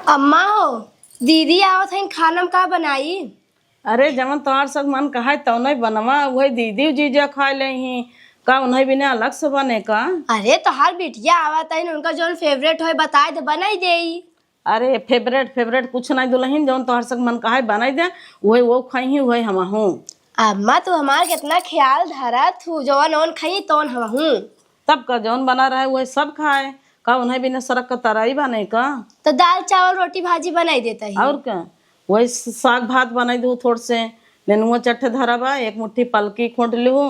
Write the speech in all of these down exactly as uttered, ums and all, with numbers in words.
अम्मा हो, दीदी आवत हईन, खाना में का बनाई? अरे, जवन तोहार सब मन कहे तौने बनवा, उहे दीदी जीजा खाए लेही। का उन्हें बिना अलग से बने का? अरे, तोहार बिटिया आवत हईन, उनका जौन favourite होए बताए दे, बनाई देई। अरे, favourite favourite कुछ नहीं दुलहिन, जौन तोहार सब मन कहे बनाई दे, उहे वो खइही, उहे हमहूँ। अम्मा, तू हमार कितना ख्याल धरत हू, जौन ओन खइही तौन हमहूँ। तब का, जौन बना रहे उहे सब खाए। का उन्हें बिना सरक का तरई बने का? तो दाल चावल रोटी भाजी बनाई देता ही। और का? वही स-, साग भात बनाई दू थोड़ से, नेनुआ चट्ठे धरा बा, एक मुट्ठी पलकी खोंट लिहू,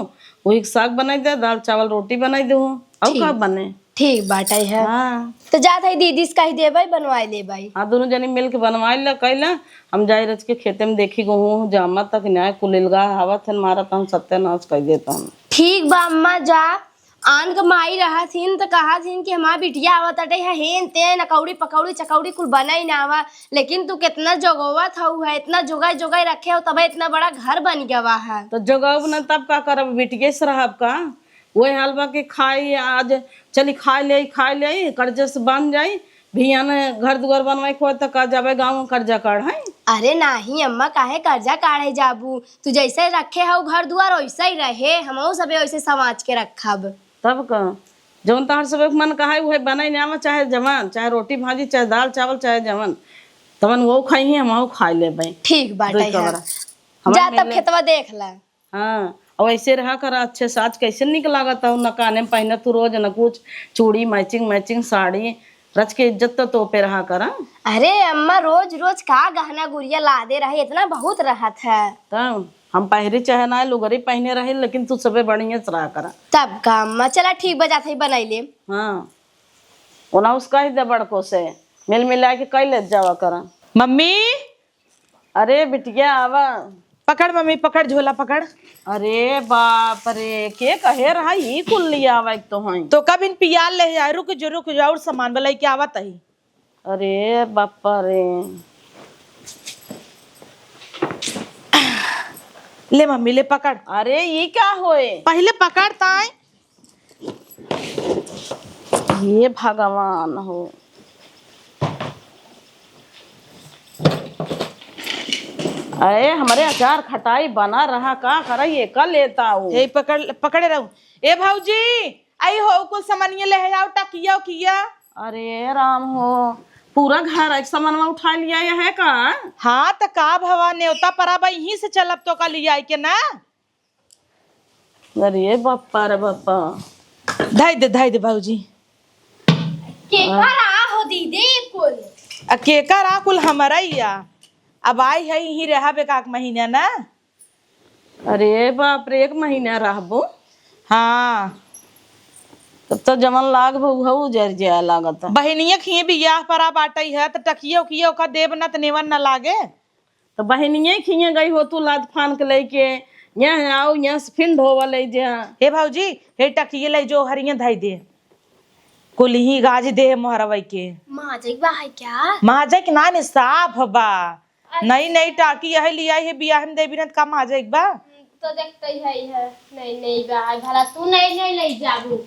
वही साग बनाई दे, दाल चावल रोटी बनाई दू। और ठीक। का बने? ठीक बाटे है। हाँ। तो जात है दीदी से कही देबै, बनवाई लेबै। हाँ, दोनों जनी मिल के बनवाई ला, कइला। हम जाई रच के खेते में देखी गहूँ जामा तक न्याय कुलिलगा हवा थे मारा, तो हम सत्यानाश कर देता हम। ठीक बा अम्मा, जा। आन के माई रहत हिन त कहत हिन कि हमार बिटिया आवत अटे है, हेन तेन अकौड़ी पकौड़ी चकौड़ी कुल बनाई ना आवा, लेकिन तू कितना जोगवत हऊ है, इतना जोगाई जोगाई रखे हो, तबे इतना बड़ा घर बन गवा है। तो जोगाऊ ना तब का करब, बिटिये से रहब का? वही हाल बा कि खाई आज, चली खाई ले, खाई ले, कर्जे से बन जाई, बिहान घर दुआर बनवाई खोए त का जाबे गाँव में कर्जा काढ़े? अरे नाही अम्मा, काहे कर्जा काढ़े जाबू? तू जैसे रखे हऊ घर दुआर वैसे ही रहे, हमहू सबे वैसे समाज के रखब। तब का, जौन तोहर सबे के मन कहे उहे बनाई नावा, चाहे जवन, चाहे रोटी भाजी, चाहे दाल चावल, चाहे जवन, तवन वो खाई ही, हमहू खाई लेबे। ठीक बाटे दुई है। कवरा। हमार जा तब मिले। खेतवा देख ला। हाँ, और ऐसे रहा करा अच्छे से। आज कैसे निक लागत हो, न काने में पहने तू रोज, न कुछ, चूड़ी matching matching साड़ी, रच के इज्जत तो, तो पे रहा करा। अरे अम्मा, रोज रोज का गहना गुरिया लादे रहे, इतना बहुत रहत है। तब हम पहिरी चाहे ना लुगरी पहने रहे, लेकिन तू सबे बढ़िया से रहा करा। तब का अम्मा, चला ठीक बा, जात ही बनाई ले। हाँ, ओना उसका ही दे बड़को से, मिल मिला के कई ले जावा करा। मम्मी, अरे बिटिया, आवा। पकड़ मम्मी, पकड़, झोला पकड़। अरे बाप रे, के कहे रहा ई कुल लिया आवा एक तो हई। तो कब इन पियाल ले आए, रुक जो, रुक जो, और सामान वाला के आवत ही। अरे बाप रे। ले मम्मी, ले पकड़। अरे ई का होए? पहिले पकड़ ताई। हे भगवान हो। अरे, हमरे अचार खटाई बना रहा, का करई, एका लेता हूँ। हे पकड़, पकड़े रहू। ए भौजी, आई हो, कुल सामानिया ले आओ, टकिया उकिया। अरे राम हो, पूरा घर एक सामानवा उठा लिया है का? हाँ, त का भवा, नेवता परा बा, यहीं से चलब तो का लिया के ना। अरे बापा रे बापा। धई दे, धई दे भौजी। केकर आ हो दीदी कुल? आ केकर आ कुल हमरा ही आ। अब आई है यहीं रहब एक आध महीना ना। अरे बाप रे, एक महीना रहबो? हाँ। तब तो जवन लाग बहु हऊ जर जाए लागत। बहिनिया खिए बियाह परा बाटई है, त टकिया उकिया ओका देब ना त नेवन ना लागे। तो बहिनिये खिए गई हो तू लाद फान के लेके, यहाँ आओ, यहाँ से फिन ढोवा ले जा। हे भौजी, हे टकिए ले जो हरिये धई दे, कुलिही गाज दे मोहरवई के। माजक बा है क्या? माजक ना ने साफ बा। अच्छा। नई नई टाकी यही लिया है, बियाह में देबी ना त का माजक बा? तो देखते ही है, है। नई नई बा है, भला तू नई नई ले जाबू।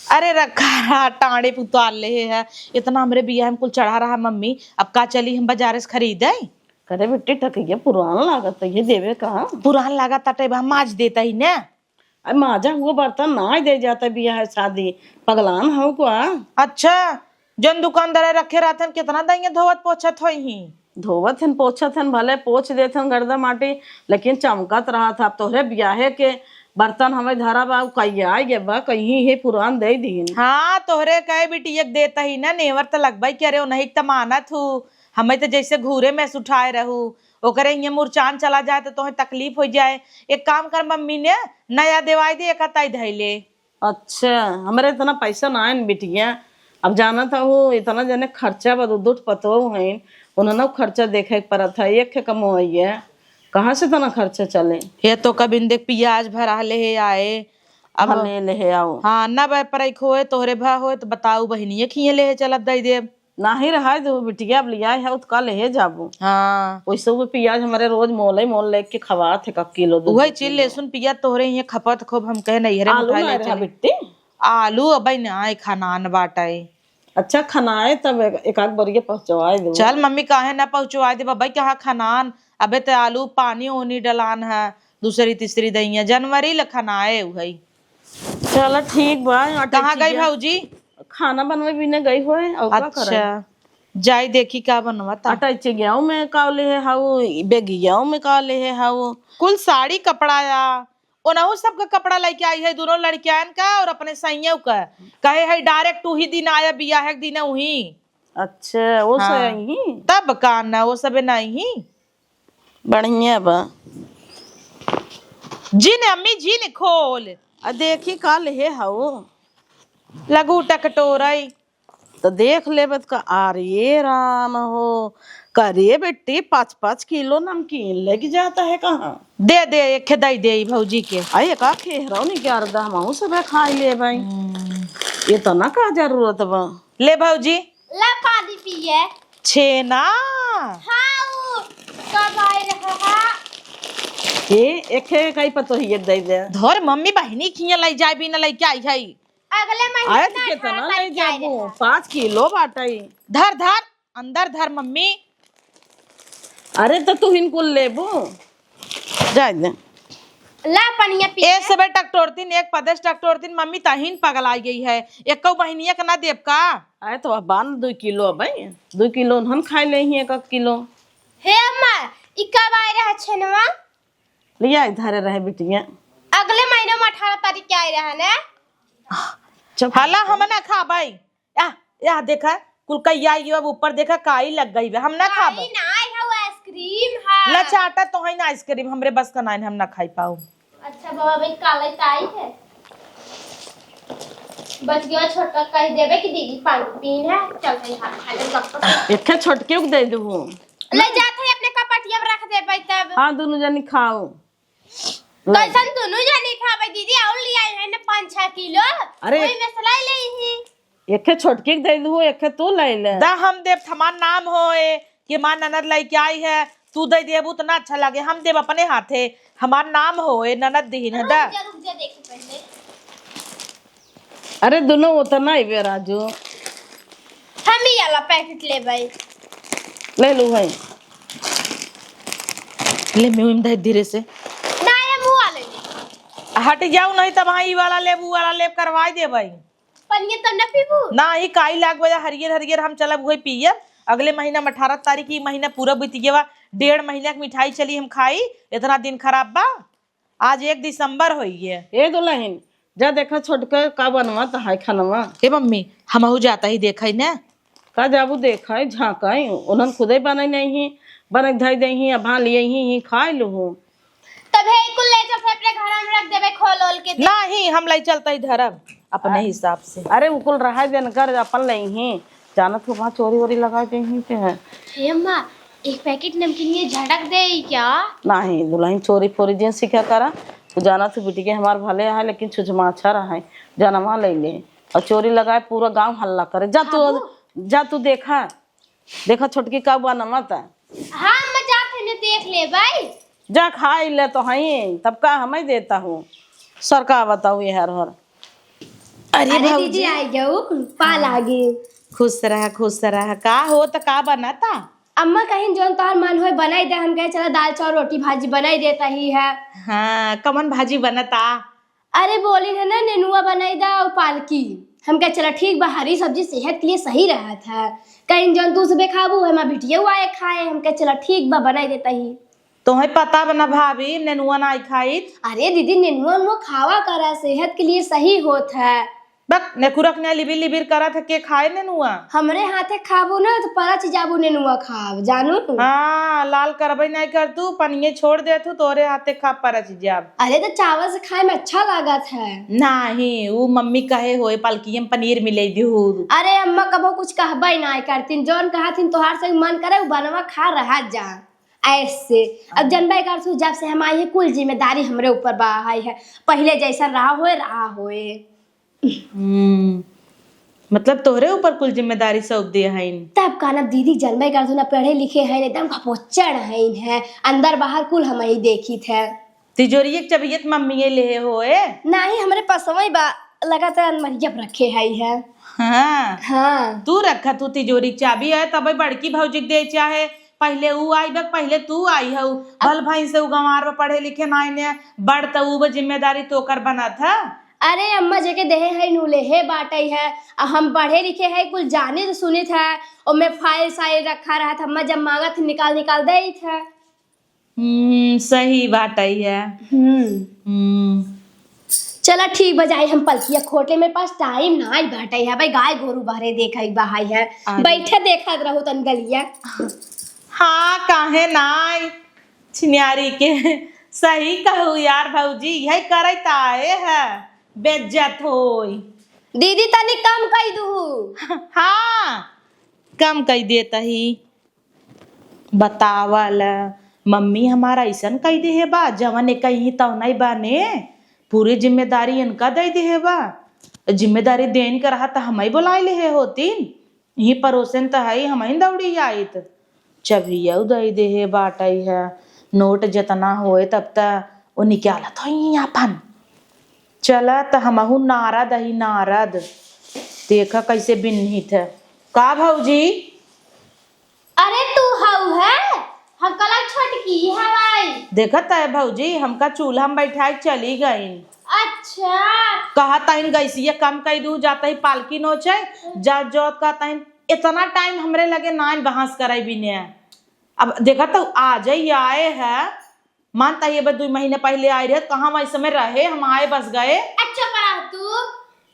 अरे रखा रहा, टाँड़े पुतार ले है, इतना हमरे बियाह में कुल चढ़ा रहा मम्मी, अब का चली हम बाजारे से खरीदे? करे बेटी, टकिया पुरान लागत है, ये देवे का? पुरान लागत ताटे, बा माज देता ही ने। अरे माजा हुआ बर्तन ना दे जाता बियाह शादी, पगलान हो का? अच्छा, जन दुकानदार रखे रहतन, कितना दइया धोवत पोछत होई ही? धोवत हन, पोछत हन, भले पोछ देत हन गर्दा माटी, लेकिन चमकत रहत है। अब तोहरे बियाहे के बर्तन हमें धरा बा, कहिया आए गे बा, कहीं ही पुरान दे दीन। हाँ, तोहरे कहे बिटिया के देत ही ना, नेवर त लगबई करे, ओनही के त मानत हूँ। हमें त जैसे घूरे में सुठाए रहू, ओकरे इहे मुरचान चला जाए त तोहे तकलीफ हो जाए। एक काम कर मम्मी ने, नया देवाई दे, एक ताई धैले। अच्छा, हमरे इतना पैसा ना आइन बिटिया। अब जानत हूँ, इतना जने खर्चा बा, दू दू ठो पतोह हईन, उन्हनो खर्चा देखे के परत है, एक ठे कमवइया, कहाँ से इतना खर्चा चले? हे तो कबिन देख, पियाज भरा ले हे आए, अब भले ले हे आओ। हाँ, ना बे परई खोए, तोहरे भा होए, तो बताऊ बहिनिये खिए ले हे, चलब दई देब। नाही रहाय देबो बिटिया, अब लियाए है, तो का लेहे जाबो? हाँ। वैसे वो पियाज हमरे रोज मोले मोल लेके खवात है, का किलो, दू उहे दू चीज किलो। लहसुन पियाज तोहरे इहे खपत खूब, हम कहे नैहरे में आलू उठा ना ले रहा चले। बिट्टी? आलू अबे ना आए, खनान बाटे। अच्छा, खनाए तब एक, एक आध बोरिया पहुँचवाए दो। चल मम्मी, काहे ना पहुँचवाए दे बब्बई, कहाँ खनान, अबे त आलू पानी ओनी डलान है, दूसरी तीसरी दइया, जनवरी ले खनाए उहई। चल ठीक बा। कहाँ गई भौजी? खाना बनवे बिने गई होए, और का करे? अच्छा, जाई देखी का बनवा ता। अटैची गेहूं में का ले है हाउ, बेगियाओं में का ले है हाउ। कुल साड़ी कपड़ा या ओनहु सबके कपड़ा लेके आई है, दोनों लड़कियान का और अपने सैयों का। कहे है direct उही दिन आया, बियाह के दिन उही। अच्छा, वो हाँ। सही। तब का ना, वो सबे नहीं। बढ़िया बा। जिन अम्मी, जिन खोल। आ देखी का ले है हाउ। लगू टकटोरई। तो देख लेबे त का, अरे राम हो, करे बेटी, पाँच पाँच किलो नमकीन लेके जाता है कहाँ? दे दे, एक दे दे ई भौजी के। अरे का खेहरौनी गर्दा, हमहू सब खाई लेबै। हम्म। इतना का जरूरत बा? ले भौजी। ला पानी पिए। छेना। हाँ, उ कब आए रहा? ए, एके काई पतोहिए दे दे। धर मम्मी, बहिनी खिया लाई जाए, बिना लेके आई है। अगले महीने आए तो में कितना अठारह ले तारीख के आए जाबू? रहा। पाँच किलो बाटई। धर, धर, अंदर धर मम्मी। अरे तो तू हिन कुल लेबू, जाए दे। ला पनिया पी ए ले। सबे टकटोरतीन, एक पदेश टकटोरतीन, मम्मी तहिन पगलाई गई है। एको बहिनिया के ना देब का? अरे तो अब बान दुई किलो अबे, दुई किलो हम खाए ले ही एक, एक किलो। हे अम्मा, ई कब आए रहा छेनवा? लिया, इधर रहे बिटिया। अगले महीने में अठारह तारीख के आए रहा ने। चुप। हला हम ना खाबै। या, या देखा, कुल कहिया आई, अब ऊपर देखा, काई लग गई बे, हम ना खाबै। काई ना आई है, वो आइसक्रीम है। ना चाटा तो है ना आइसक्रीम, हमरे बस का नाइन, हम ना खाई पाऊ। अच्छा बाबा, भाई काले ताई है। बच गया छोटका, कह देबे कि दीदी पानी पीन है, चल भाई हाथ खा ले, गप्पा कर। एक छोटके को दे दू। ले जात है अपने कपटिया में रख देबे तब। हाँ, दोनों जनी खाओ। कैसन दुनू जनी खाबे दीदी, और ले आई है ना पाँच छह किलो। अरे। वही में से ले ले ही। एके छोटकी के दे दू, एके तू ले ले। दा हम देब, हमार नाम होए कि हमार ननद लेके आई है, तू दे देबू त ना अच्छा लगे, हम देब अपने हाथे, हमार नाम होए, ननद दिहिन है दा। रुक जा, रुक जा, देखी पहले। अरे दुनो उतना ही बे राजू। हम ही वाला पैकेट लेबै। ले लू है। ले मैं ओइम धर धीरे से। ना, ये मुँह वाले ले। हट जाऊ, नहीं तब हाँ ई वाला लेब, ऊ वाला लेब, करवाई देबै। पनिया तब ना पीबू? ना, ई काई लाग बजा हरियर हरियर हम चलब उहे पियब। अगले महीना में अठारह तारीख, ई महीना पूरा बीत गया, डेढ़ महीना के मिठाई चली हम खाई, इतना दिन खराब बा। आज एक दिसंबर होइए। ए दुलहिन, जा देखा छोटका का बनवा त है खनवा। ए मम्मी, हमहू जाता ही देखा ही ना। का जाबू देखा ही, झाँका ही, उन्हन खुदे बने नहीं ही, बने धई दे ही, अब हाँ लिए ही, ही खाए लू। तबे कुल ले चल अपने घर में रख देबे खोल ओल के दे। नहीं, हम ले चलता ही धरब अपने हिसाब से। अरे उ कुल रहा देन कर अपन ले ही, जानत हो वहाँ चोरी वोरी लगा दे ही के है। हे अम्मा, एक पैकेट नमकीन ये झटक दे ही क्या? नहीं दुलहिन, चोरी फोरी जिन सीखा करा। तू जानत हो बिटिया हमार भले है, लेकिन छुछमाछा रहा है, जनवा ले ले और चोरी लगाए, पूरा गांव हल्ला करे। जा तू, बाबू। जा तू देखा, देखा छोटकी का बनवा ता। हाँ, मैं जात है ने देख ले भाई। जा खाई ले तो हई, तब का हमें देता हूँ, सरका बताऊ ये हर हर। अरे अरे भौजी। दीदी, आई गऊ, पा लागी। खुश रह, खुश रह। का हो त का बनता? अम्मा कहिन जौन तोहर मन होए बनाई दे, हम कहे चला दाल चावल रोटी भाजी बनाई देता ही है। हाँ, कमन भाजी बनता? अरे बोलिन है ना नेनुआ बनाई दा और पालकी। हम कहे चला ठीक बा, हरी सब्जी सेहत के लिए सही रहत है। कहिन जौन तू सुबह खाबू है, माँ बिटिया आए खाए, हम कहे चला ठीक बा बनाई देता ही। तोहे पता बा ना भाभी, नेनुआ नाई खाइत। अरे दीदी, नेनुआ उनुआ खावा करा, सेहत के लिए सही होत है। बक, नेकुरक ने लिबिर लिबिर करत है, के खाए नेनुआ? हमरे हाथे खाबू ना तो परच जाबू नेनुआ खाब, जानू। हाँ, लाल करबे नाई कर तू, पनिये छोड़ दे तू, तोरे हाथे खाब परच जाब। अरे तो चावल से खाए में अच्छा लागत है। नाही, ऊ मम्मी कहे होए पालकिये में पनीर मिले दिहू। अरे अम्मा कबो कुछ कहबे नाई करतीन, जौन कहतीन तोहार से मन करे ऊ बनवा खा रहा जा। ऐसे अब जनबे कर तू, जब से हम आई है, कुल जिम्मेदारी हमरे ऊपर बा आई है। पहिले जैसन रहा होए, रहा होए। हम्म, मतलब तोहरे ऊपर कुल जिम्मेदारी सौंप दिए हईन। तब का ना दीदी, जनबे कर तू ना, पढ़े लिखे हईन, एकदम घपोचड़ हईन है, अंदर बाहर कुल हम ही देखी थे। तिजोरिये के चबियत मम्मिये लेहे होए। नाही, हमरे पसवई बा, लगातार अलमरिया पर रखे हई है। हाँ। हाँ। तू रखा तू तिजोरी के चाबी है, तबे बड़की भौजी के दे चाहे, पहिले ऊ आई बा, पहिले तू आई हऊ। भल भैंस से ऊ गंवार में पढ़े लिखे नाई ने, बड़ त ऊ बा जिम्मेदारी तोकर बनत है। अरे अम्मा, जेके देहे है नू लेहे बाटई है, आ हम पढ़े लिखे है, कुल जानित सुनित है, ओमे फाइल साइल रखा रहत, अम्मा जब मांगत निकाल निकाल देत है। हम्म, सही बाटई है। हम्म। हम्म। चला ठीक बा, जाई हम पलकिया खोटे, मेरे पास टाइम नाई बाटई है भाई, गाय गोरू बहरे देखई बहाई है, अरे। बैठे देखत रहू तन गलिया। हाँ, काहे नाई, छिनियारी के। सही कहू यार भौजी, यही करत आए है, बेइज्जत होई। दीदी तनी कम कई दू। हाँ, कम कई देत ही। बतावल, मम्मी हमार अइसन कई देहे बा, जवन एक ही तवनई बाने, पूरी जिम्मेदारी इनका दे देहे बा। जिम्मेदारी देन के रहा त हमई बोलाए लेहे होतीन, यही परोसन त हई, हमई दौड़ी आइत। चबियौ दे देहे बाटई है, नोट जेतना होए तब त ओ निकालत हई आपन। चला त हमहू नारद ही नारद, देखा कैसे बिन्हित है। का भौजी? अरे तू हऊ है? हम कहला छोटकी हवाई। देखत है भौजी, हमका चूल्हा में बैठाए चली गईन। अच्छा। कहत हईन गैसिया कम कई दू, जात ही पालकी नोचे, जा जोत कहत हईन, इतना टाइम हमरे लगे नाइन बहस कराई बिने। अब देखत तो आ जाई आए है, मान ताही, अब दुई महीने पहिले आए रहे, कहाँ वही समय रहे, हम आए बस गए। अच्छा, बड़ा तू,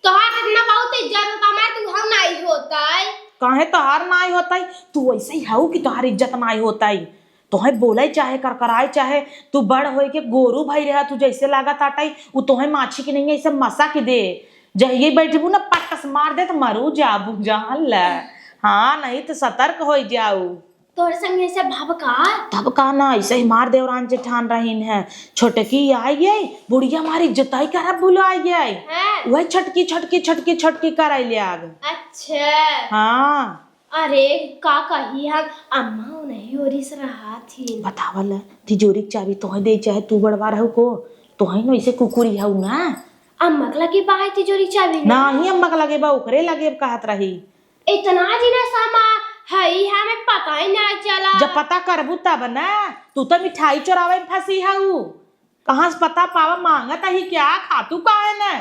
तोहार इतना बहुत इज्जत होता, हमार तू हम नाई होता है। काहे तोहार नाई होता है? तू ऐसे ही हऊ कि तोहार इज्जत नाई होता है। तोहे बोले चाहे करकराए चाहे, तू बड़ होए के गोरू भाई रहा, तू जैसे लागत आटाई, उ तोहे माछी की नहीं ऐसे मसा के दे। जहिए बैठबू ना, पटकस मार दे तो मरू जाबू, जान ले। हाँ, नहीं तो सतर्क हो जाऊ। तोरे संग ऐसे भबका? तब का ना, ऐसे ही मार देवरान जेठान रहीन है। छोटकी आई गई, बुढ़िया मारी जुताई करब भुला आई गई। हैं? वही छटकी, छटकी, छटकी, छटकी कराई ले आग। अच्छा। हाँ। अरे, का कही हम, अम्मा नहीं ओरिस रहा थी। बतावल, तिजोरी के चाबी तोहे दे, चाहे तू बड़वा रहू को, तोहे न ऐसे कुकुरी हऊ ना। अम्मा के लगे बा है तिजोरी के चाबी ना? नाही, अम्मा के लगे बा, ओकरे लगे कहत रही। इतना दिन समा हई, हमें पता ही ना चला। जब पता करबू तब ना, तू तो मिठाई चोरावे में फंसी हऊ। कहाँ से पता पावा, मांगत ही क्या, खातू का है ना?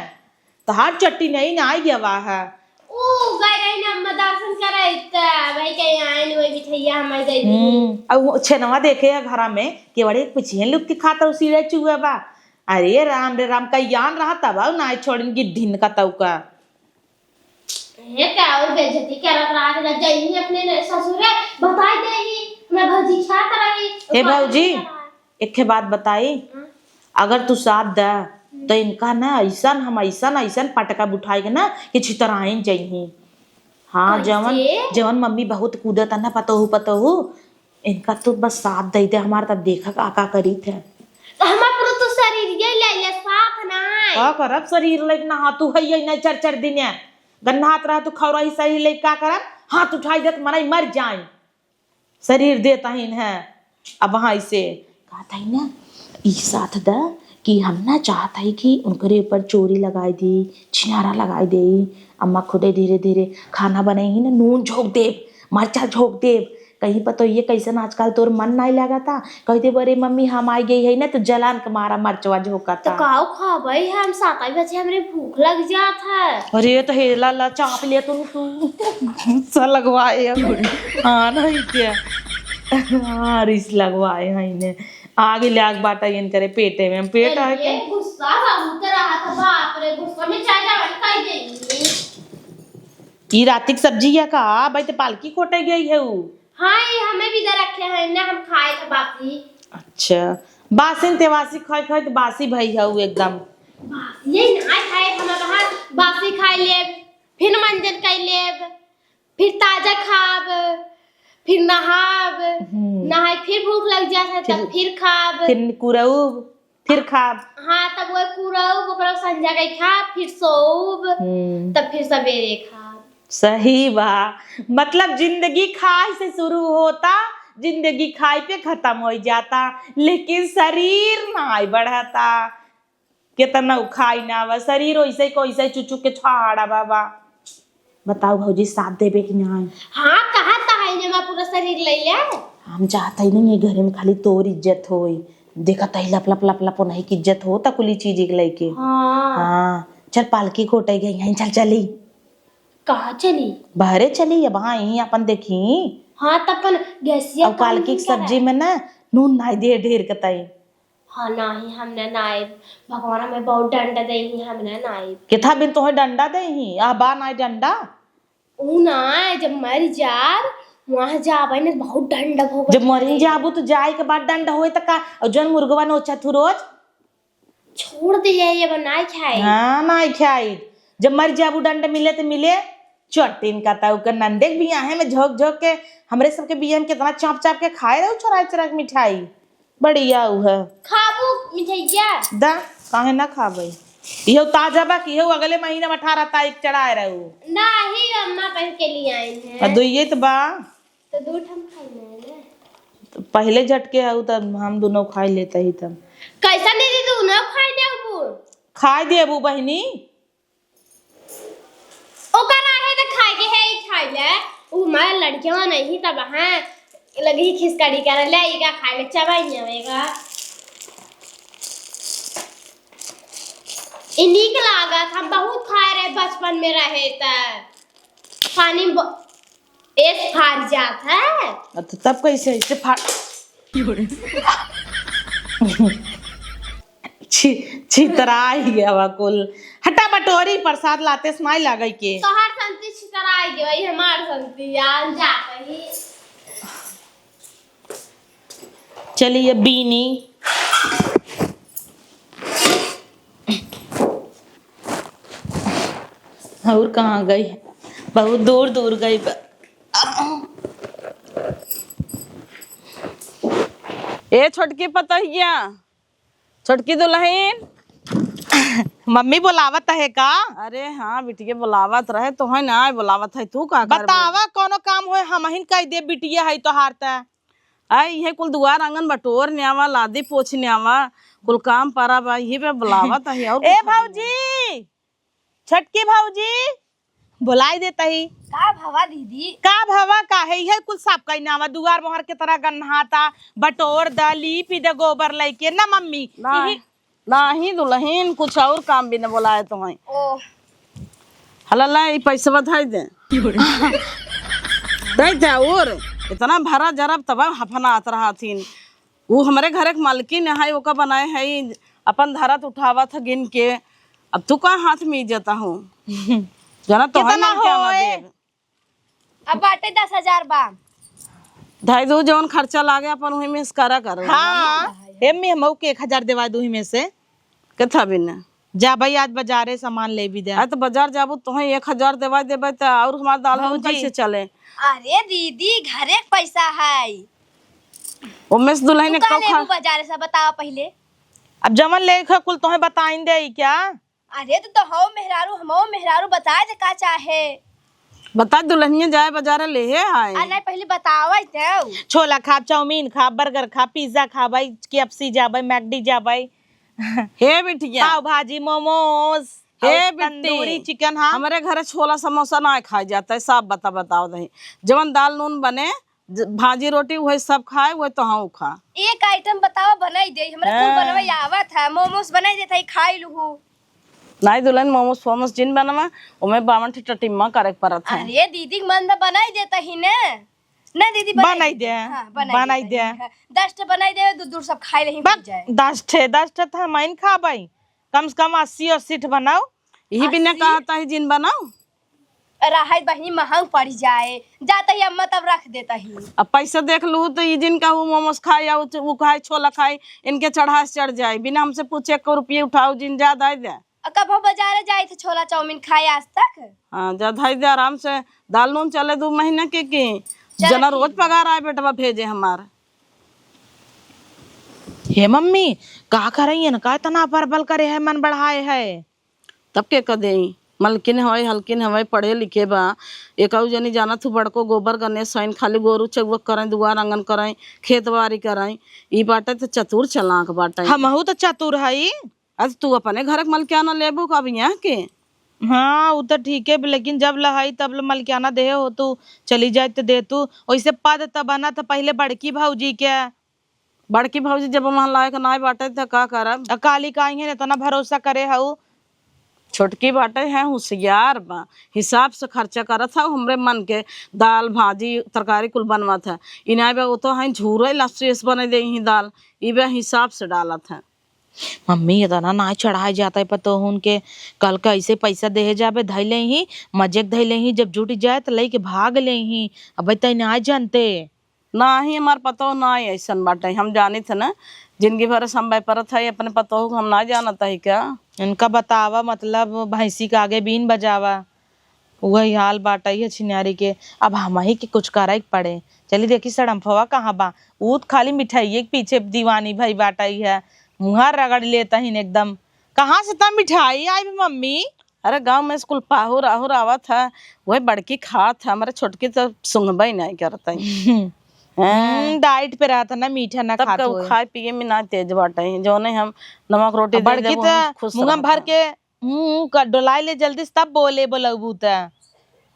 तहार चट्टी नहीं ना आई गवा है। ओ, गए रही ना अम्मा दर्शन करे, त भाई कहीं आए न, वही मिठाइया हमारे दे दी। हम्म, अब वो छेनवा देखे है घरा में, केवड़े एक पिछिए लुक के खाता उसी रह चुआ बा। अरे राम रे राम, का यान रहा तब ना छोड़न की ढिन का तौका। हे का और बेइज्जती करत रहा के जइही अपने न-, ससुरे, बताई देही, मैं भौजी खात रही। ए भौजी, एक ठे बात बताई, हाँ। अगर तू साथ द, हम्म। तो इनका ना ऐसन, हम ऐसन, ऐसन पटका बुठाई के ना कि छितराइन जइही। हाँ, कैसे? जवन, जवन मम्मी बहुत कूदत है ना, पतोहू, पतोहू, इनका तो बस साथ दे दे हमार, तब देखा का, का करीत है। तो हमार पूरा तो शरीर ये ले ले, साथ ना है। का करब शरीर लेके ना, हाँ, तू है ये नहीं चार, चार दिन है। गन्हात रहा तू खौरा ही शरीर लेके का करब? हाथ उठाई देत मनई मर जाए। शरीर देत हईन है। अब हाँ इसे कहत हई ना, ई साथ द कि हम ना चाहत हई कि उनकरे ऊपर चोरी लगाई दी, छिनारा लगाई दे। अम्मा खुदे धीरे धीरे खाना बनई ही ना, नून झोंक देब, मरचा झोंक देब। कहीं पतोहिए कैसन आजकल तोर मन नाई लागता, कह देब, "अरे मम्मी, हम आई गई है ना, तो जलान के मारा मरचवा झोंकता।" तो काऊ खाबई हम, सात बजे हमरे भूख लग जात है। अरे तो हेला ला चाप ले तू, तू गुस्सा लगवाए हो। हाँ ना, इत्या। हाँ, रिस लगवाए हैं इन्हें। आगे ले आग बाटा इनकरे पेटे में, पेट है अरे, के? गुस्सा बहुत रहा था, बाप रे, गुस्सा में चाय जवन कई देंगी। ई राती के सब्जी या का? भाई तो पालकी खोटे गई है ऊ। हाँ, ये हमें भी दे रखे हैं ना, हम खाए थे बासी। अच्छा, बासी तेवासी खाए खाए तो बासी भाई है ऊ एकदम। बासी ये ना खाए, हम बाहर बासी खाए लेब, फिर मंजन कर लेब, फिर ताजा खाब, फिर नहाब, हम्म। नहाए फिर भूख लग जात है, तब फिर, फिर खाब। फिर कुरउब, फिर खाब। हाँ, तब वो कुरउब, ओकरा संझा के खाब, फिर सोउब, हम्म। तब फिर सवेरे खाब। सही बा, मतलब जिंदगी खाए से शुरू होता, जिंदगी खाए पे खत्म हो जाता, लेकिन शरीर नाई बढ़ता। केतना उ खाई ना बा, शरीर ओइसे को ओइसे चुचुक के छाड़ा बा, बा। बताओ भौजी, साथ देबे कि नाहीं? हाँ, कहा त है, इन्हें पूरा शरीर ले ले। हम चाहत ही नहीं, ये घरे में खाली तोर इज्जत होई। देखत ही लप लप लप लप उन्हीं की इज्जत होता कुली चीज के लेके। हाँ। हाँ, चल पालकी कोटे गई हैं, चल चली। कहाँ चली? बहरे चली, अब हाँ यहीं अपन देखी। हाँ, त अपन गैसिया अब काम पालकी की की सब्जी करे? में ना नून नाई दे ढेर कतई। हाँ, नाही, हम ना, ना आइब। भगवान हमें बहुत डंडा दे ही, हम ना, ना आइब। केथा बिन तोहे डंडा दे ही? आ बा नाई डंडा? ऊ ना, जब मर जाब, वहाँ जाब, ना बहुत डंडा भोग जब मरी जाबू तो जाए के बाद डंडा होए त का? और जौन मुर्गवा नोचा थू रोज? छोड़ दे, ये, ये अब नाई खाई। हाँ, नाई खाई। जब मर जाबू डंडा मिले त मिले, चट्टीन का ता ओकर नंदे के बियाहे में झोंक झोंक के हमरे सबके बियाहे में कितना चाप चाप के खाए रहू चोराई चोराई के मिठाई। बढ़िया उ है। खाबू मिठाइया? दा, काहे ना खाबे? इहो ताजा बा कि इहो अगले महीना में अठारह तारीख चढ़ाए रहू। नाही, अम्मा पहन के लिए आई हैं। आ, दो ये तो बा। तो दो ठम खाई ना है ना। तो पहले झटके आऊ तब हम दोनों खाई लेते ही तब। कैसा नहीं दी, दोनों खाई देबू? खाई देबू बहिनी। ओकर आहे त खाए के है, ई खाए ले। उ हमारे लड़कियां नहीं तब हैं, लगी खिसकड़ी करे ले, ई का खाए ले, चबाई नहीं आवेगा। ई नीक लागत, हम बहुत खाए रहे बचपन में रहे त। पानी में ब-, एस फार जात है। अ, तो तब कैसे ऐसे फार-, छी, छितराई गवा कुल। हटा बटोरी, प्रसाद लाते समय लागई के। तोहार संती छितराई गई, हमार संती आन जात ही। चलिए बीनी। और कहाँ गई? बहुत दूर दूर गई बा। ए छोटकी पतोहिया, छोटकी दुलहिन। मम्मी बोलावत है का? अरे हाँ बिटिया बोलावत रहे, तोहे ना बोलावत है, तू का करबे? बतावा कौनो काम होए हमहिन कह दे, बिटिया है तोहार त। आई इहे कुल दुआर आंगन बटोर न्यावा, लादी पोछ न्यावा, कुल काम परा बा, इही पे बोलावत है। और ए कुछ नहीं। भौजी, छोटकी भौजी, बोलाई देता ही। का भवा दीदी? का भवा का है? इहे कुल साफ कई न्यावा, दुआर मोहर के तरह गन्हाता, बटोर द, लीपी द गोबर लइके, ना मम्मी? ना। इही नाही दुलहिन, कुछ और काम भी न बोलाए तो हैं। ओह। हला ला, ई पैसवा धइ दे। दे दे और इतना भरा जरब तब हफनात रहथिन। उ हमरे घरे के मालकिन है, ओका बनाए है, अपन धरत उठावत है गिन के। अब तू का हाथ में इज्जत हो? जना तो है कितना ना क्या ना होए? देब। अब बाटे दस हजार बा। धाई दू जौन खर्चा लागे अपन उही में से करा करो। हाँ, एम्मी हमहू के एक हजार देवा दू ही में से। कथा बिना? जा भाई, आज बाजारे सामान ले भी दे। आ तो बाजार जाबू तोहे एक हजार देवा देबे त और हमार दाल नून भौजी। कैसे चले? अरे दीदी, घरे के पैसा है। ओमे से दुलहिन तू का कौ खा- लेबू बाजारे से, बतावा पहिले। अब जमन ले खा कुल तोहे बताइन दे क्या? अरे तो, तो हौ मेहरारू, हमौ मेहरारू, बताए दे का चाहे। बता दुलहिनिया जाए बाजारे लेहे आए। आ नहीं, पहिले बतावा तो। छोला खाब, चाउमीन खाब, बर्गर खाब, पिज्जा खाबै, केएफसी जाबै, मैकडी जाबै। हे बिटिया। पाव भाजी, मोमोज, हे और बिट्टी। तंदूरी चिकन, हाँ। हमरे घरे छोला समोसा ना खाए जाता है, साफ बता बताओ दही। जवन दाल नून बने, ज-, भाजी रोटी उहे सब खाए, उहे तोहू खा। एक आइटम बतावा, बनाई दे, हमरा कुल हाँ। बनवे आवत है, मोमोज बनाई देत है, खाई लूहू। नाई दुलहिन, मोमोज फोमोज जिन बनवा, ओमे बावन ठे टटिम्मा करे के परत है। अरे दीदी के मन त बनाई देता ही ने। ना दीदी, बनाई बनाई दे। दे। हाँ, बनाई बनाई देता ही दे। ने। हाँ, दस ठे बनाई दे, दू दू सब खाई लेही, बक, हो जाए। दस ठे, दस ठे त हम आइन खाबै। कम से कम अस्सी अस्सी ठे बनाओ। यही बिना अस्सी? कहता ही जिन बनाओ। रहै बहिनी महंग पड़ी जाए, जाता ही अम्मा तब रख देता ही। अब पैसा देख लू तो ई जिन कहू मोमोज खाए, या उ, उ खाए, छोला खाए, इनके चढ़ा से चढ़ जाए। बिना हमसे पूछे एको रुपये उठाओ जिन, जा धाई दे। आ कब हम बाजारे जाए थे छोला चाउमीन खाए आज तक? हाँ, जा धाई दे आराम से, दाल नून चले दू महीना के की। चल जना ठीक। रोज पगार आए बेटवा भेजे हमार। हे मम्मी, का करई इनका इतना परबल करे है, मन बढ़ाए है? तब के क देई? मलकिन हवै, हलकिन हवै, पढ़े लिखे बा। एकऊ जनी जानत हूँ, बड़को गोबर गणेश हईन, खाली गोरू चउवक करैं, दुआर आंगन करैं, खेत बारी करैं। ई बाटे त चतुर चलाक बाटे। हमहू त चतुर हई। अरे तू अपने घर के मलकियाना लेबू का अब यहाँ के? हाँ, उ त ठीके बा, लेकिन जब लहई तब ल मलकियाना देहे हो तू, चली जाए त दे तू। ओइसे पद त बनत ह पहिले बड़की भौजी के। बड़की भौजी जब वहाँ लायक नाय बाटे त का करब? आ काली का इहे इतना भरोसा करे हऊ? छोटकी बाटे है, होशियार बा, हिसाब से खर्चा करत है, हमरे मन के दाल, भाजी, तरकारी कुल बनवत है। इनाय बा, वो तो है झूरे ला शेष बने दे ही दाल, ई बा हिसाब से डालत है। मम्मी, इतना ना चढ़ाए जाता है पतोहुन के, कल का ऐसे पैसा देहे जाबे, धई ले ही, मजे के धई ले ही, जब जुट जाए त लेके भाग ले ही। अबे तै ना जानते। नाही, हमार पतोह नाही ऐसन बाटे, हम जानित है ना, जिंदगी भर संभय परत है, अपने पतोह को हम ना जानत है क्या? इनका बतावा, मतलब, भैंसी के आगे बीन बजावा, वही हाल बाटे है छिनारी के। अब हमही के कुछ करे के पड़े। चली देखी सड़म्फवा कहाँ बा, ऊ त खाली मिठाइये के पीछे दीवानी भई बाटे है, मुँहा रगड़ लेता ही एकदम। कहाँ से त मिठाई आई बे मम्मी? अरे, गाँव में स्कूल पाहुर आहुर आवत है, वही बड़की खात है, हमारे छोटकी तो सुंघबे नहीं करत है। हैं? हम्म, डाइट पे रहत है ना, मीठा ना तब खात का उ होए। खाए पिए में ना तेज बाटे, जौने हम नमक रोटी अब दे बड़की देबो, तो हम खुश मुँह रहत भर है। के, हम्म, क-, डोलाए ले जल्दी से, तब बोले बोलबू त।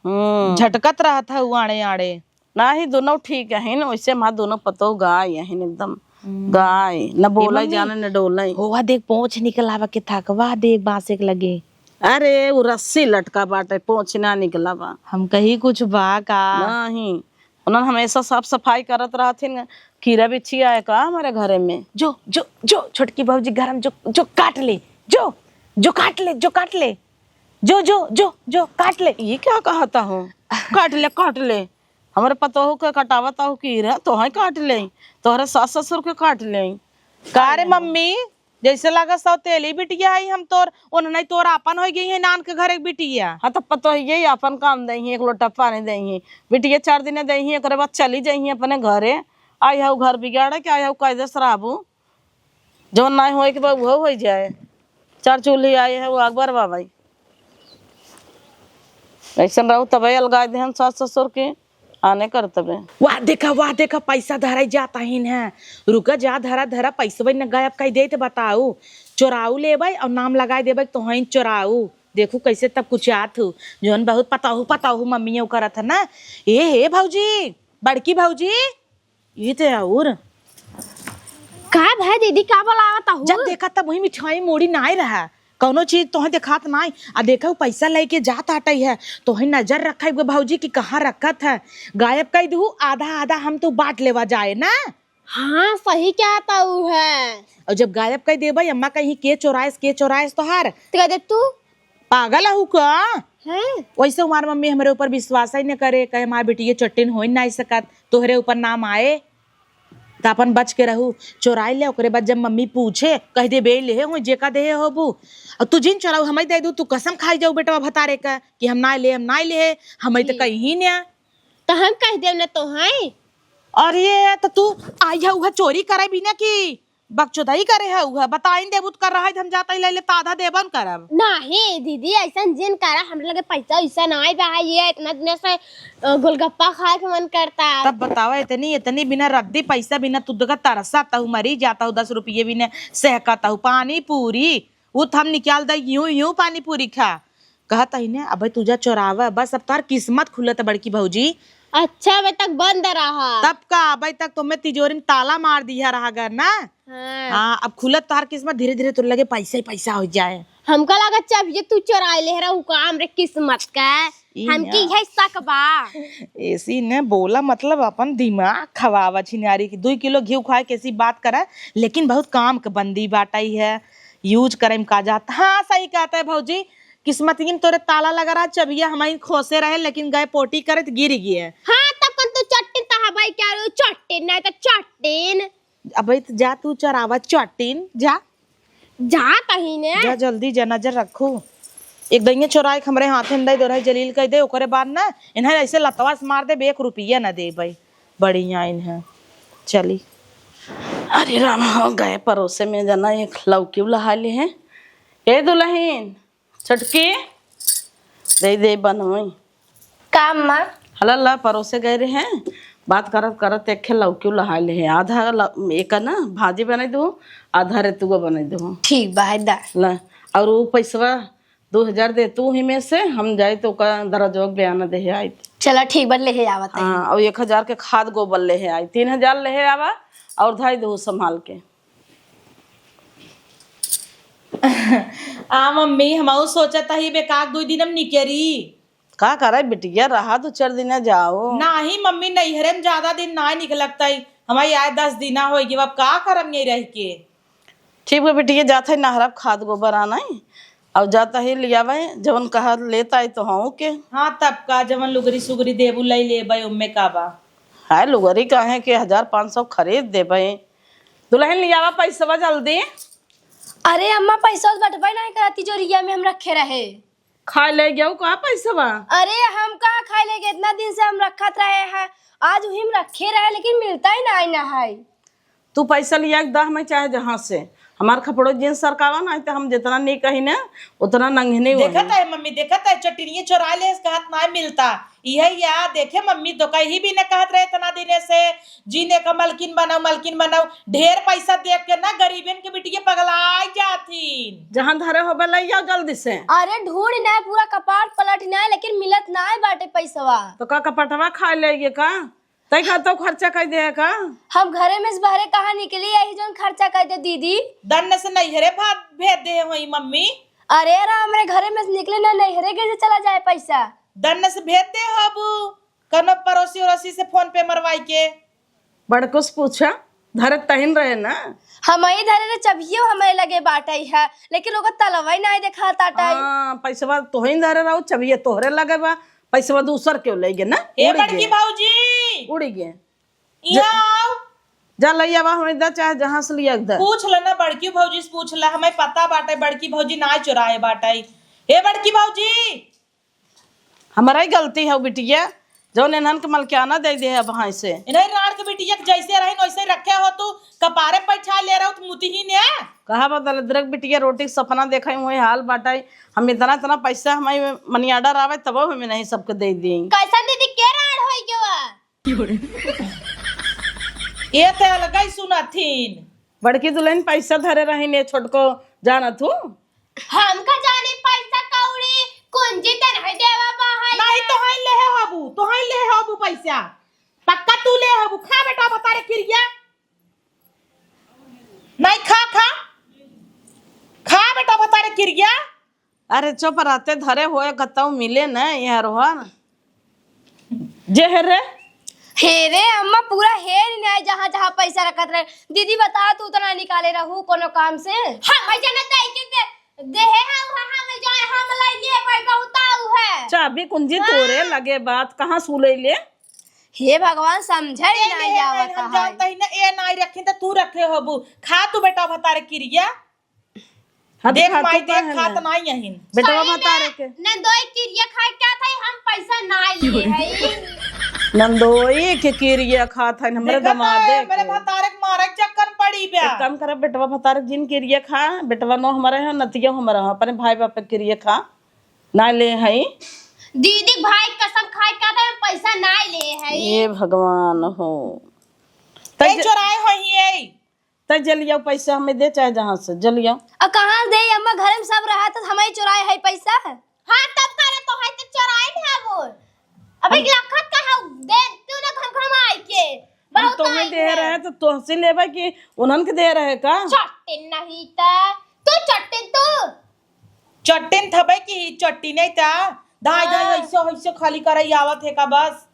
हम्म। झटकत रहत है उ आड़े आड़े। नाही, दोनों ठीक अहिन, वैसे हमार दोनों पतोह गाय अहिन एकदम। हम्म। गाय, न बोए बोले मम्मी, जाने, न डोले। हो, वह देख, पोंछ निकल आवा के थक, वह देख, बांसे के लगे। अरे, उ रस्सी लटका बाटे, पोंछ ना निकला बा। हम कही कुछ बा का? नाही, उन्हन हमेशा साफ सफाई करत रहथिन। कीड़ा बिच्छी आए का हमारे घरे में? जो, जो, जो, छोटकी भौजी घर में जो, जो काट ले, जो, जो काट ले, जो काट ले, जो, जो, जो, जो काट ले। ये क्या कहता हो? काट ले, काट ले। हमरे पतोह के कटावत हो कीड़ा, तोहई काट ले, तोहरे सास ससुर के काट ले। का रे मम्मी, जैसे लगा सौतेली बिटिया है हम तोर, उन्हने तोर आपन हो गई है, नान के घर एक बिटिया। हाँ, तो पतोहिए ही आपन काम दे ही, एक लोटा पानी दे ही, बिटिया चार दिन दे ही, ओकरे बाद चली जाई ही अपने घरे। आई हऊ घर बिगाड़े के, आई हऊ कायदे से रहबू, जौन नाई होए के बा उहो हो जाए। चार चूल्ही आए है, वो अकबर बाबाई। ऐसन रहू तबे अलगाए देहन सास ससुर के। आने कर तबे। वाह देखा, वाह देखा, पैसा धराई जाता ही न। रुका जा, धरा धरा, पैसवे न गायब कई दे त बताऊ। चोराऊ लेबै और नाम लगाए देबै तोहई चोराऊ। देखू कैसे तब कुछ आत हूँ, जौन बहुत पताहू पताहू मम्मी करत है ना। ए हे भौजी, बड़की भौजी, ये ते और का भाई दीदी, का बोलावत हूँ? जब देखा तब वही मिठाई मुड़ी नाय रहा, कौनो चीज तोहे देखात नाय। आ देखा, उ पैसा लेके जात आटई है, तोहे नजर रखा एगो भौजी कि कहाँ रखत है। गायब कई दहू, आधा आधा हम तू बांट लेवा जाए ना। हाँ, सही कहत हू है। और जब गायब कई देबे, अम्मा कहीं के चोराइस, के चोराइस तोहार? तो कह दे तू। पागल हऊ का? हैं? वैसे हमार मम्मी हमरे ऊपर विश्वास ही न करे, कहे हमार बिटिया चट्टिन हो ही नाई सकत, तोहरे ऊपर नाम आए, त अपन बच के रहू। चोराई ले, ओकरे बाद जब मम्मी पूछे, कह दे, "बे, लेहे हो, जेका देहे होबू।" और तू जिन चोराऊ, हमई दे दू, तू कसम खाई जाऊ बेटवा भतारे का कि हम ना ले, हम ना ले, हमई तो जी। कहीं ही ना। तो हम कह देब ना तो हैं। और ये तो तू आई है, उहे चोरी करे भी ना कि बकचोदई करे है, उहे बताइन देबू त कर रहा है, हम जाता ही ले ले, त आधा देबन करब। नाही दीदी, ऐसन जिन करा, हमरे लगे पैसा वैसा नाही बा, ये इतना दिन से, अ, गोलगप्पा खाए के मन करता। तब बतावा, इतनी, इतनी बिना रद्दी पैसा बिना तू देखा तरसा तहु मरी जाता हूँ, दस रुपये बिना सहका तहु पानी पूरी, उ त हम निकाल दे, यूं, यूं पानी पूरी खा। कहत ही ने, अबे तू जा चोरावा, बस अब तोहार किस्मत खुलत है बड़की भौजी। अच्छा, अबे तक बंद रहा। तब का, अबे तक तुम्हें तिजोरी में ताला मार दिया रहा गर ना। हाँ। हाँ, अब खुलत तोहार किस्मत, धीरे धीरे तोर लगे पैसा ही पैसा हो जाए। हमका लगा चाबिये तू चोराई ले रहू का हमरे किस्मत का। ई हमके ना। यही शक बा। ऐसी ने बोला, मतलब अपन दिमाग खवावा छिनारी की। दुई किलो घी खाए कैसी बात करे, लेकिन बहुत काम के बंदी बाटई है। यूज करे में का जात। हाँ, सही कहत है भौजी। किस्मतिये में तोरे ताला लगा रहा, चबिया हमारी खोसे रहे, लेकिन गए पोटी करे त गिर गए। हाँ, तब कन तू चट्टिन त हवाई क्या रे, चट्टिन नहीं तो चट्टिन। अबे त जा तू चरावा चट्टिन, जा। जा तही ने। जा जल्दी जा, नजर रखू। एक दइया चोराए के हमरे हाथे में दे दो रहे, जलील कह दे, ओकरे बाद ना इन्हें ऐसे लतवा से मार दे, एक रुपया ना देबे। बढ़िया इन्हें। चली। अरे राम, हो गए परोसे में जना एक लौकी उलहा ले हैं। ए दुल्हन, छोटकी, दे दे बनोई। का अम्मा? हला ला, परोसे गए रहे हैं, बात करत करत एक खे लौकी लहाय ले हैं। आधा ल-, एक ना भाजी बनाई दो, आधा रेतुआ बनाई दो। ठीक बा, है दा। ला, और वो पैसवा दो हजार दे तू ही में से, हम जाई तो का दरजवा के बयाना देहे आई। चला ठीक बा, लेहे आवत है। हाँ, और एक हजार के खाद गोबर लेहे आई, तीन हजार लेहे आवा और धाई दो संभाल के। आ मम्मी, हमहू सोचत ही बे काक दुई दिन हम निकेरी। का करे बिटिया, रहा दो चार दिन जाओ। नाही मम्मी, नैहरे में ज्यादा दिन ना निकलत है, हमारी आए दस दिना हो गए, अब का करम यही रह के। ठीक बा बिटिया, जात है नहरब खाद गोबर आना है, और जात है लियावे, जवन कहा लेत आई तो हूँ के। हाँ तब का, जवन लुगरी सुगरी देबू लाई लेबे, ओमे का बा। हाय लुगरी काहे के हजार पाँच सौ खरीद देबे। दुल्हन लियावा पैसवा जल्दी। अरे अम्मा, पैसा बटबे नहीं करा, तिजोरिया में हम रखे रहे। खाए ले गयो का पैसवा? अरे हम कहाँ खाए ले गए, इतना दिन से हम रखत रहे हैं, आज वही में रखे रहे लेकिन मिलता ही नहीं ना है। तू पैसा लिया के दह में चाहे जहाँ से, हमार खपड़ो जींस सरकावा ना, तो हम जितना नहीं कही ना उतना नंगने वही। देखत है मम्मी, देखत है, चटनिया चोरा ले, कहत ना मिलता। इहे या देखे मम्मी, तो कहीं भी न कहत रहे इतना दिने से, जीने का मलकिन बनाओ, मलकिन बनाओ, ढेर पैसा देख के ना गरीबन के बिटिया पगलाइ जाथिन। जहाँ धरे होबे लइ जाओ जल्दी से। अरे ढूंढ ना, पूरा कपाट पलट ना, लेकिन मिलत ना बाटे पैसवा। तो का कपटवा खा लेगे का? तै का तो खर्चा कर दे का? हम घरे में से बाहरे कहाँ निकली, यही जोन खर्चा कर दे दीदी। दन्न से नैहरे भात भेज दे होई मम्मी। अरे राम रे, घरे में से निकले ना, नैहरे कैसे चला जाए पैसा? दन्न से भेज दे हबू, कनो पड़ोसी उड़ोसी से फोन पे मरवाई के। बड़कुस पूछा, धरे तहिन रहे ना। हम ही धरे रे, चबियो हमारे लगे बाटई है, लेकिन ओकर तलवा ही नहीं देखा ताटई। हाँ, पैसवा तोहिन धरे रहो, चबिये तोहरे लगे बा, पैसवा दूसर क्यों ले गे ना? ए उड़ी बड़की गे। भौजी, उड़ी गे। यहाँ आओ। जा लइया बा, हमें दा, चाहे जहाँ से लिया दा। पूछ ले ना बड़की भौजी से, पूछ ले, हमें पता बाटे बड़की भौजी ना चुराए बाटई। ए बड़की भौजी, हमारा ही गलती है बिटिया, जौन इन्हन के मलकियाना दे दे अब हाँ से। इन्हें राड़ के बिटिया के जैसे रहिन वैसे रखे हो तू, कपारे पैछा ले रहो तू मुतिही ने। कहा बा दलिद्र के बिटिया, रोटी के सपना देखा वही हाल बाटाई। हम इतना इतना पैसा हमारे money order आवे तब हम नहीं सबके दे दी। कैसन दीदी के राड़ होई गवा? ये ते अलग ही सुनथिन। बड़की दुल्हन पैसा धरे रही ने छोटको जानत हूँ। हमका जाने पैसा कौड़ी कुंजी त नहीं देवा बा है। नहीं तो हई लेहे होबू, तो हई लेहे होबू पैसा। पक्का तू ले होबू। खा बेटा भतारे किरिया। नहीं खा, खा। खा बेटा भतारे किरिया। अरे चुप रहते धरे होए कतौ मिले न यार हो। जे है रे। हे रे अम्मा, पूरा हेर ही नहीं जहाँ जहाँ पैसा रखत रहे। दीदी बता, तू उतना निकाले रहू कोनो काम से? हम भाई जाना दाई के दे, देहे है वहाँ हम जाए, हम लइए भाई बहुत आऊ है। चाबी कुंजी हाँ। तोरे लगे बात कहाँ सुले ले? हे भगवान, समझे ही ए, नहीं ए, आवत हम है। जानते ही ना, ए नाई रखी तो तू रखे होबू। खा तू बेटा भतारे किरिया। हाँ, तो देख खा माई, तू देख, काहे खात ना? नाई अहिन। बेटवा सही भतारे में के। नंदोई किरिया खाए क्या था, हम पैसा नाई लिए हई। नंदोई के किरिया खात है, हमरे देखत दमादे है, मेरे के। भतारे के मारे के चक्कर में पड़ी बा। एक काम करा, बेटवा भतारे जिन किरिया खा, बेटवा नो हमारे है, नतिया हमारा है, अपने भाई बाप के किरिया खा, ना ले हई। दीदी भाई कसम खाए क्या था, हम पैसा नाई लिए हई। ये भगवान हो। ए तब ज- चोराए होई है। तै जलिया पैसा हमें दे, चाहे जहाँ से जलिया। आ कहाँ से दे अम्मा, घर में सब रहा तो हमें चुराए है पैसा। हाँ, तब करे तो है तो चुराए ना वो। अबे लखत का है दे, तू ना घम घम आई के। हम बहुत तोहमें आई दे है। रहे तो तोहसे लेबे कि उन्हन के दे रहे का? चट्टिन नहीं ता, तू चट्टिन तू। चट्टिन थबे की चट्टिन है ता। धाय धाय हाँ। ऐसे ऐसे खाली करे आवत है का बस।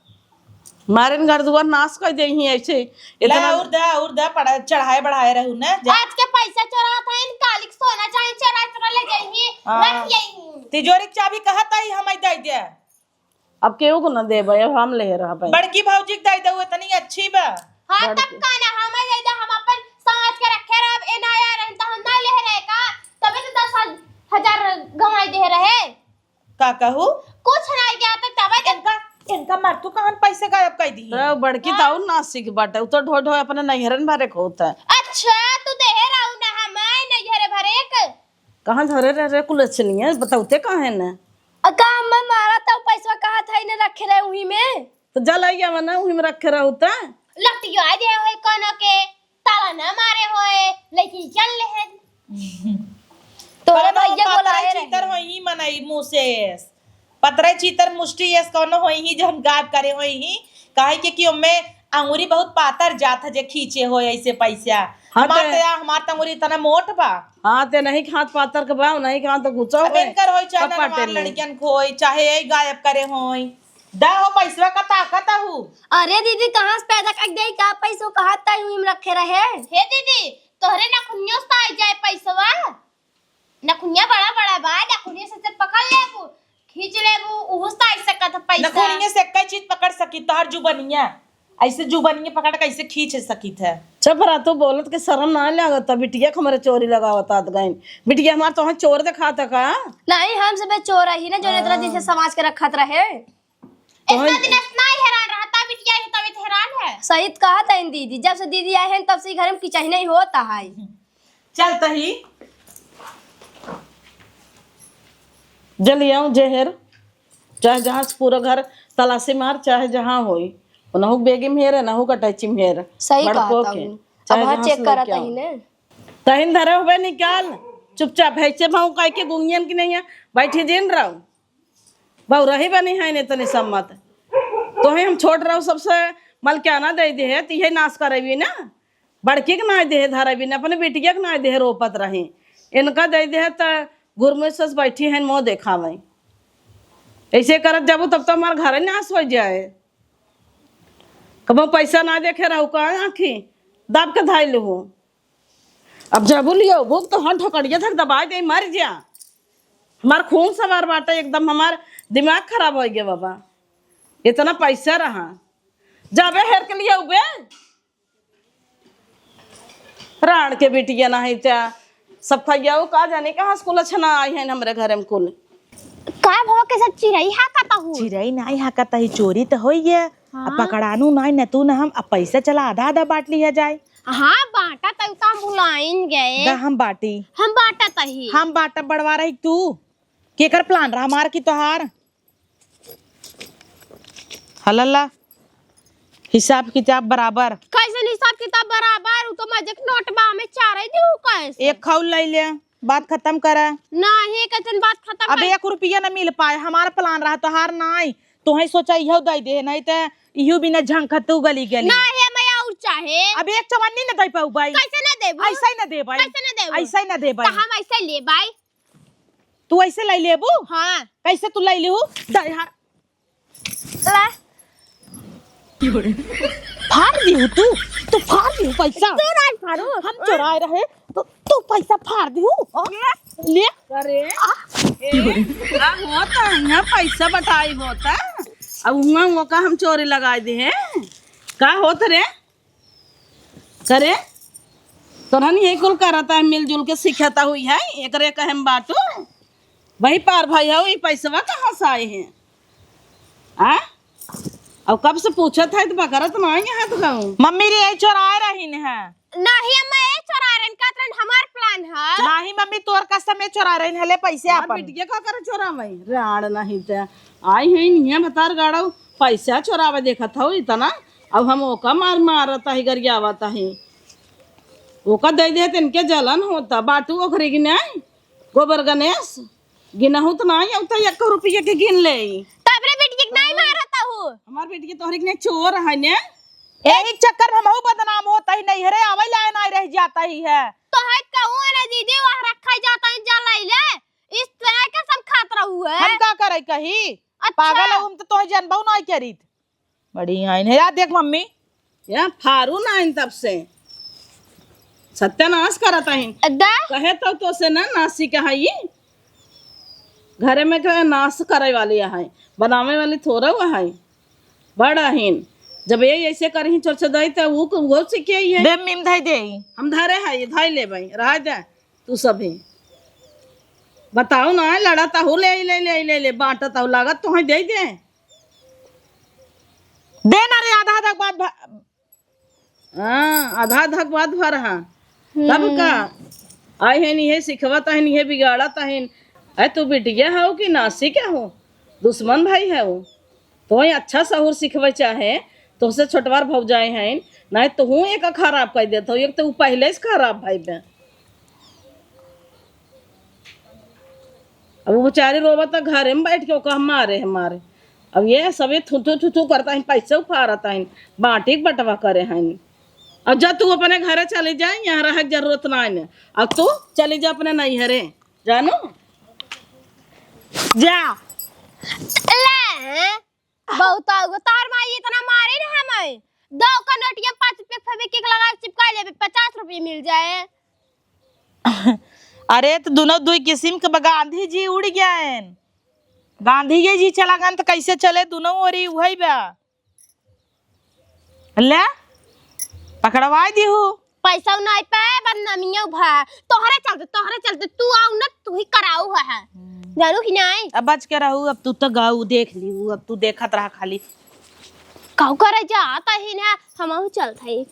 मारेन घर दुआर नाश कर दे ही ऐसे। ला इतना और दे, और दे, पड़ा, चढ़ाए बढ़ाए रहू ना, जा। आज के पैसा चोरा था, इन कालिक सोना चाहे चोरा चोरा ले जाइए, हाँ। रख यही। तिजोरी के चाबी कहा ताई हमें दे दे। अब केहू को ना देबे, अब हम ले रहबे। बड़की भौजी के दे दे, वो इतनी अच्छी बा। हाँ, तब बड़की। का ना, हमें दे दे, हम अपन समझ के रखे रहब, ए ना यार, तो हम ना ले रहे का, तबे तो दस हजार गंवाई दे रहे। का कहू? कुछ नहीं क्या तो तबे तो इनका, इनका मरतू कहन पैसे गायब कर दी। तो बड़की हाँ। तो और नासिक बाटे, उ तो ढो ढो अपने नैहरन भरे के होता है। अच्छा, तू देहे रहू ना हमें नैहरे भरे के। कहाँ धरे रह रे कुलछनिया, बताउते कहाँ है ना? अका अम्मा मारा तो पैसा कहाँ था इन्हें रखे रहे उही में। तो जा लाई आवा ना, उही में रखे रहू त। लटिया दे होए कोनो के, ताला ना मारे होए, लेकिन चल ले है। तोरे कौनो भैया पतरे बोलाए रहे। चीतर होइहीं मनई मुँह से एस। पतरे चीतर मुष्टि एस कौनो होइहीं जौन गायब करे होइहीं। काहे के कि ओमे अंगुरी बहुत पातर जात है जे खींचे होय ऐसे पैसा। हाँ हमार ते त या, हमार त अंगुरी इतना मोट बा। हाँ ते नहीं खात पातर के बा, नहीं खात तो गुस्सा अब होए। इनकर होई चाहे कपाटे ननवार में। लड़कियन के होई, चाहे यही गायब करे होई। दा हो पैसवा का ताकत आहू। अरे दीदी, कहाँ से पैदा कर देई का पैसो, कहाँ तय हुई में रखे रहे? हे दीदी, तोहरे नखुनियों से आई जाए पैसवा। नखुनिया बड़ा बड़ा बा, नखुनिया से, से पकड़ लेबू, खींच लेबू, उहू से आई सकत है पैसा। नखुनिया से कई चीज पकड़ सकी, तोहर जुबनिया। ऐसे जुबनिया पकड़ के ऐसे खींच सकित है। चुप रह, तू बोलत के शर्म ना लागत? बिटिया के हमरे चोरी लगावत आत गइन। बिटिया हमार तोहर चोर देखात है का? नहीं, हम सबे चोर ही ना, जो इतना दिन से हाँ। समाज के रखत रहे। तोहर इतना दिन से नहीं हैरान रहता, बिटिया ही तभी तो हैरान है। सही तो कहा था इन दीदी, जब से दीदी आए हैं तब से ही घर में किचन नहीं होता है। चल तही। जल्दी आओ जेहर, चाहे जहाँ से पूरा घर तलाशी मार, चाहे जहाँ होई, नहु बेगी में हेर, नहु कटैची में हेर। सही कहा बड़को था के, उ। चाहे अब हाँ जहाँ से चेक करत लेके आओ। ही ने। तहिन धरे होबे निकाल, चुपचाप है से भाव काहे के गुंगियन की नहीं है, बैठी जिन रहो। बउरही बनी है ने तनी सम्मत। तोहे हम छोट रहो सबसे मलकियाना दे दे है, तिहे नाश करेबी ना। बड़की के नाय देहे धरबी ना, अपने बिटिया के नाय देहे रोपत रही। इनका दे देहे त घुरमुस से बैठी हैं, मुँह देखावे। ऐसे करत जाबू तब तो हमार घर नाश हो जाए। कबो पैसा ना देखे रहू का आँखी दाब के धाई लू। अब जब लियो भूख तो हम ढकड़िया धक दबाई दे, मर जा। हमार खून सवार बाटे एकदम, हमार दिमाग खराब हो गया बाबा। इतना पैसा रहा, जाबे हेर के लिए उबे। राण के बिटिया नहीं चा, सब खैया का जाने कहाँ से कुल अच्छा ना आई है हमरे घरे में कुल। का भवा के सब चिरई हाकत हूँ? चिरई नाई हाकत ही, चोरी तो होई है। हाँ। अब पकड़ानू नाई न तू न हम, अब पैसा चला आधा आधा बाँट लिया जाए। हाँ, बाँटा तब तो हम भुलाइन गए। दा हम बाँटी। हम बाँटा तही। हम बाँटा बड़वा रही तू। केकर प्लान रहा, हमार की तोहार? हलल्ला, हिसाब किताब बराबर। कैसन हिसाब किताब बराबर? उ तो मजे के नोट बा, हमें चारे दिहू कैसे? एक खाउल लाई ले, बात खत्म करा। नहीं, कैसन बात खत्म अब कर? एक रुपया न मिल पाए, हमार प्लान रहा, तोहार नाई। तोहे सोचा इहो दई दे, नहीं त इहो बिना झंखत तू गली गली। नहीं, हमें और चाहे। अब एक चवन्नी न दई पाऊ बाई। कैसे न देबू? ऐसे ही न दे बाई। कैसे न देबू? ऐसे ही न दे बाई। तो हम ऐसे ले बाई। तू ऐसे लाई लेबू? हाँ। कैसे तू लाई लेहू? दई हा-, ला। फाड़ दिहू तू, तू फाड़ दिहू पैसा। तू नाई फाड़ू। हम चोराए रहे, तो तू पैसा फाड़ दिहू। ले। अरे, आ। ए, का होता है यहाँ पैसा बटाई होता? अब हुआ वो का हम चोरी लगाए दे हैं? का होत रे? करे, तोरन यही कुल करता है, मिलजुल के सीखता हुई है, एकरे कहे में बाटू। वही पार भाई हो, ई पैसवा कहाँ से आए हैं? आ? अब कब से पूछत है तो पकड़त ना है हाथ गाँव। मम्मी रे, यही चोराए रहीन है। नहीं अम्मा, ये चोराए रहन, कहत रहन हमार प्लान है। नहीं मम्मी, तोर कसम, ये चोराए रहीन है, ले पैसे हमार अपन। बिटिया का करे चोरावे? राण नहीं ते। आई है निया भतार गाड़ो, पैसा चोरावे देखत हो इतना। अब हम ओका मार मारत ही, गरियावत ही। ओका दे दे, इनके जलन होता। बाटू ओखरी की नहीं, गोबर गणेश, गिनहू त नाई, अब त एक रुपये के गिन ले। तब रे बिटिया के नाई मारत हूँ। हमार बिटिया तोहरे के ने चोर है ने। यही चक्कर में हमहू बदनाम होता ही, नैहरे आवे लाए नाई रह जाता ही है। तो है कहूँ ना दीदी, वह रखा जाता है, जा लाई ले। इस तरह के सब खात रहू है। हम का करे कही? अच्छा। पागल है, हम तो तोहे जनबहू नाई करीत। बड़ी आइन है यार, देख मम्मी। या फारू ना आइन तब से। सत्यानाश करत आइन। अद्दा? कहे तो, तो से ना नासी कहाई। घरे में का नाश करे वाली है, बनावे वाली थोड़ा हुआ है। बड़ आइन। जब ये ऐसे करही चोर से दई, त वो, वो सीखे ही है। दे मीम धाई दे। हम धरे है, ये धाई ले भाई, रह जा। तू सभी बताओ ना, लड़त हूँ, ले, ले, ले, ले, ले, बाँटत हूँ, लागत तो है, दे दे। दे ना रे, आधा आधा बात भा- हाँ, आधा आधा बात भर, हाँ। तब का? हम्म। आए हैं, नहीं है, सिखवत है, नहीं है, बिगाड़त है। अरे, तू बिटिया हो कि नासिक हो? दुश्मन भाई है वो। तोहई अच्छा सहूर सिखवे चाहे, तोहसे छोटवार भौजाई हैं, नाहीं तोहू एक खराब कर देत हो, एक तो ऊ पहले से खराब भाई बे। अब वो बेचारी रोवत है, घरे में बैठ के ओका मारे है, मारे। अब ये सभी थू थू थू थू करत हैं, पैसे उफारत हैं, बाँटी के बटवा करे हैं। अब जा तू अपने घरे चली जा, यहाँ रहे के जरूरत नाहीं है। अब तू चली जा अपने नैहरे, जानो? जा। ले, बहुत आगो तार माई इतना मारे ना हमें। दो का नोटिया पाँच रुपये फेविक्विक लगा के चिपका लेबे, पचास रुपये मिल जाए। अरे, तो दुनो दुई किस्म के बा, गांधी जी उड़ गया है, गांधी जी चला गन तो कैसे चले, दुनो ओरी उहई बा। ले, पकड़वाई दीहू। पैसा नहीं पाए, बदनामिया भा। तोहरे चलते, तोहरे चलते, तू आऊ ना, तू ही कराऊ है। हम्म। जानू कि नहीं? अब बच के रहू, अब तू तो गाऊ देख ली, अब तू देखत रहा खाली। काऊ करे जाता ही ना, हमहू चलत हई।